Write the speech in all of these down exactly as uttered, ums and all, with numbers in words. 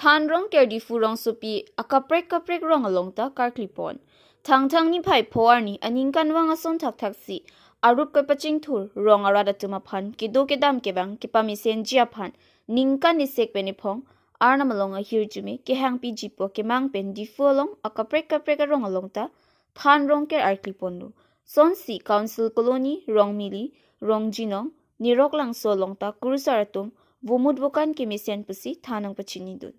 Than Rongker Diphu rongsopi akaprek kaprek rong along ta karkli pon. Thangthang niphai pho arni aningkanvang ason thakthaksi arup kepachingthur rong arat atum aphan kedo kedam kevang kepamesenji aphan ningkan isek pen iphong Arnam along ahirjume kehangpiji pu kemang pen Diphu along akaprek kaprek arong along ta Than Rongker arkli ponlo. Sonsi Council Colony, Rongmili, Rongjinong, Niroklangso along ta kurusar atum vomut vokan kemesen pusi than nangpachinidun.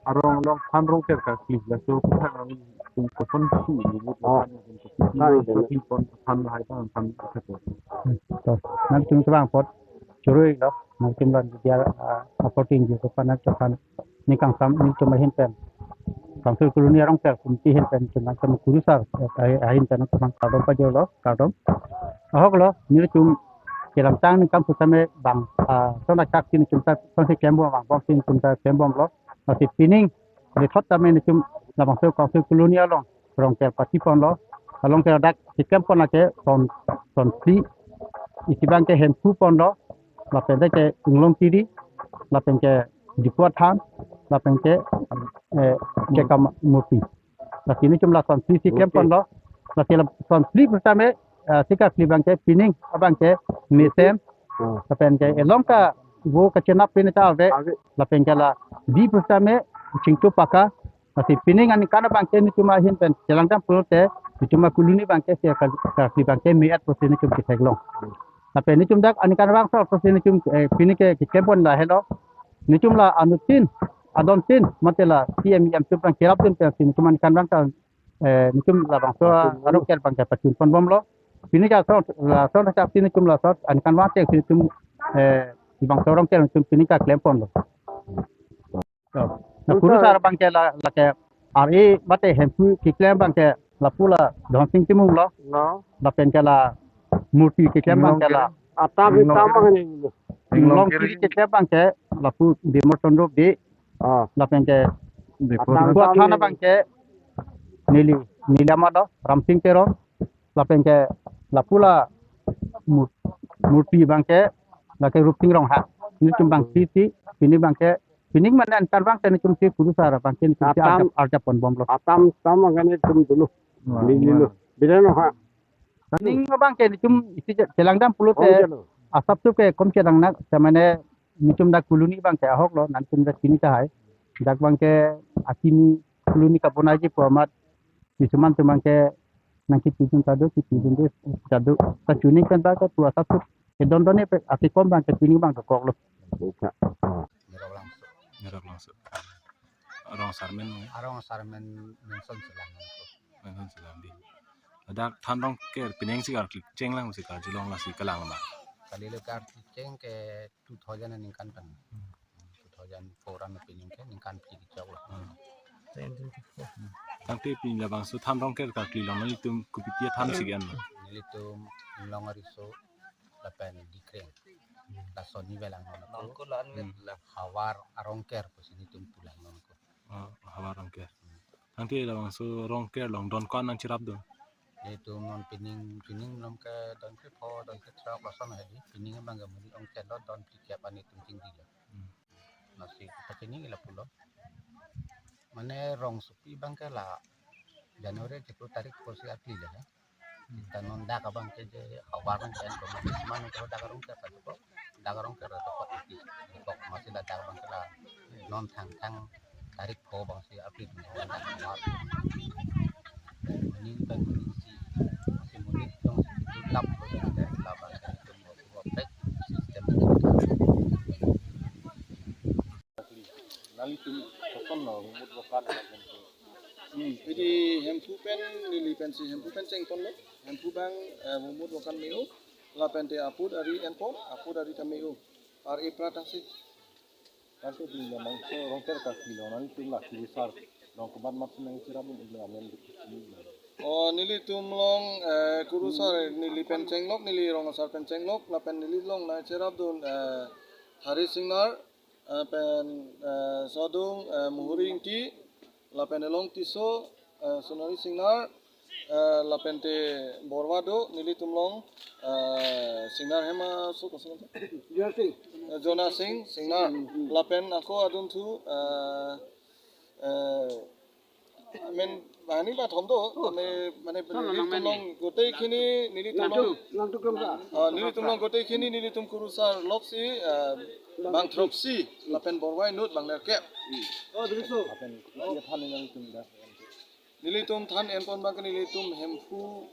Arong along Than Rongker karkli, laso kuthan arong tum koson si, Oh. Nai, nai. Karkli pon than lahai than than. Hmm, to. Nangtum kevang apot choroi lo, nangtum lan dia, ah, apot tinggi ko panak to than. Ningkangsam nelitum ahin pen, Council Colony Rongker Committee ahin pen, nangtum kurusar, eh, ahin pen nangtum kardom pajirlo, kardom. Ahok lo, nelitum kelangtang ningkan pusitame bang, ah, son athak si nelitum ta, sonsi klembom bang, bomsi nelitum ta klembomlo. Lasi pining, lethot tame nelitum labangso Council Colony along Rongker pati ponlo. Along ke dak keklem pon lake son, sonphli. Isi abangke Hemphu ponlo. Lapen ke Inglongkiri. Lapen ke Diphu Athan. Lapen ke, eh, Kekam Murti. Lasi nelitum la sonphli si klem ponlo. Lasi la sonphli pusitame, eh, si karkli abangke pining abangke mesen. Hmm. Lapen ke along kavo kachenap pen ta ave. Ave. Lapen ke la di pusitame Chingtu Paka. Lasi pining aningkan abangke nelitum ahin pen chelangdam pulote, nelitum acolony abangke si ka, karkli abangke me-et pusi nelitum ketheklong. Lapen nelitum dak aningkanvang so pusi nelitum, eh, pining ke keklem pon lahelo. Nelitum la anuttin, adontin, mate la P M, E M atum abang kerapdun pensi nelitum aningkanvang ta, eh, nelitum labangso arong ker abangke pachun ponbomlo. Pining ke laso, laso na chapsi nelitum laso aningkanvang chengsi nelitum, eh, labangso arong ker nelitum pining ke klem ponlo. To. Na kurusar abangke la, lake R A mate Hemphu keklem abangke lapu la Dhonsing Timung lo. No. Lapen ke la Murti keklem abangke la Atam hitam ang ini. Inglongkiri keklem abangke lapu Bimol Chandra Bey. Ah. Lapen ke Diphu Athan abangke neli, neli amat lo, Ramsing Teron. Lapen ke lapu la Mur-, Murti abangke lake Rupsing Ronghang. Nelitum abang si si, pining abangke, pining mane aningkanvang si nelitum si kurusar abangke nelitum si Atam arjap, arjap ponbomlo. Atam tam angkane tum dulu. Wah, neli wah. Lo. Bida no ha. Pining abangke nelitum isi je-, chelangdam pulote. Oh, iya lo. Asapso ke kom chelang nak, samane nelitum dak colony abangke ahok lo, nangtum dak chini tahai. Dak abangke akimi colony kabonaiji pu amat, kisuman atum abangke nangkipidun ta do, kipidun de ta do, ta chuning pen ta ke tua satu. Kedondon ne pe, ati kom abangke chuning abang dokok lo. Iya. Niroklangso. Niroklangso. Rong asar men, arong asar men, menson selang. Menson selang di. Ladak Than Rongker pining si karkli cheng lang si karjulong lasi kelang ma. Kali lo karkli cheng ke two thousand aningkan pen. Hmm. Two thousand four an pining ke ningkan phli kechok lo. Hmm. Twenty twenty-four. Hmm. Tangte pini labangso than Rongker karkli along nanglitum kopiti athan si ke-en lo? Nelitum Inglong ariso lapen Dikreng. Lason ni velang non ako. Nonko lan Hmm. Vet la. Havar a-Rongker pusi nelitum pulang non ako. Oh, Havar Rongker. Tangte labangso Rongker along don ko-an nangcherapdun? Nelitum non pining, pining malom ke don krepho, don krethrok lason hedi. Pining abang ke monit ongchet lo, don phlikep an nelitum chingdilo. Hmm. Lasi kita chini lapulo. Mane rongsopi abang ke la January chiklo tarik pho si arpli le he. Kita non dak abang ke je Havar Rongker ko, mane seman ko dak Rongker ta ko, dak Rongker ta ko iti. Ko masi la dak abang ke la non thangthang tarik pho abang si arpli dun dak Havar. Monit pen monit si, masi monit dong si lap lo dan lap abang ke itu mau buat back system. Nanglitum koson lo, humut vokan. Hmm, pidi Hemphu pen, neli pensi Hemphu pen chengponlo. Hemphu abang, eh, humut vokan me-o. Lapente aput ari enpon, aput ari ta me-o. Ar ipra tasi. Tangte pini labangso Rongker karkli along nanglitum la kurusar along komat mat si nangcherapdun, ilo amen. Oh, nelitum along, eh, kurusar neli pen chenglok, neli rong asar pen chenglok, lapen neli along nangcherapdun, eh, Hari Singnar, eh, pen, eh, sodung, eh, Muhuri Ingti, lapen Elong Tisso, eh, Sonari Singnar, eh, lapente Borwa do, nelitum along, eh, Singnar hem aso koson? Jonah Singh. Eh, Jonah Singh Singnar. Hmm. Lapen ako adunthu, eh, eh, men, bahani ba thom do, oh, mane, mane, thom nelitum along gotei khini, nelitum along. Langtuk, langtuk lam sa. Ah, nelitum along gotei khini, nelitum kurusar loksi, ah, bang throksi, lapen Borwa inut bang nerkep. Oh, begitu. Lapen, oh, iya than nanglitum dak. Nelitum than enpon abang ke nelitum Hemphu,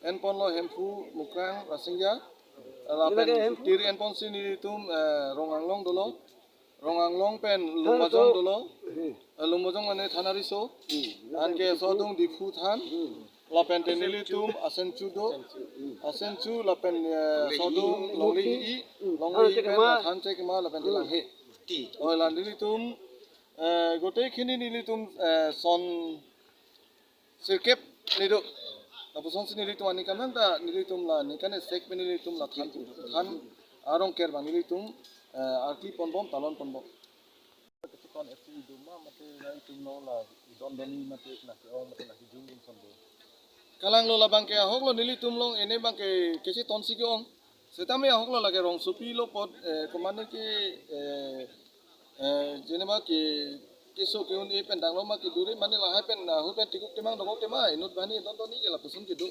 enponlo Hemphu, Mukrang, Rasingja. Lapen tir enponsi nelitum, eh, Rong Anglong dolo. Rong Anglong pen Lumbajong dolo. Eh, Lumbajong mane than ariso. Anke sodung Diphu than. Lapente nelitum Asenchu do. Asenchu lapen, eh, sodung Longle-i. Longle-i pen than chekma lapente Langhe. Oh, la nelitum, eh, gotei khini nelitum, eh, son sirkep ni do. Lapusonsi nelitum aningkan ta nelitum la ningkan esek pen nelitum la than, than a-Rongker abang nelitum, eh, arki ponbom, talon ponbom. Kachekon F C do ma mate nelitum along la don doni mate nangke-ong mate nangkejung dun son do? Kalang lo, labang ke ahok lo, nelitum along ene abang ke kechetonsi ke-ong. Setame ahok lo, lake rongsopi lo apot, eh, komane ke, eh, eh, jenema ke keso ke-un-e pen dang lo ma kedure mane lahai pen, ah, hu pen tikuk temang dokok tema inut bahani don doni ke lapuson kedo.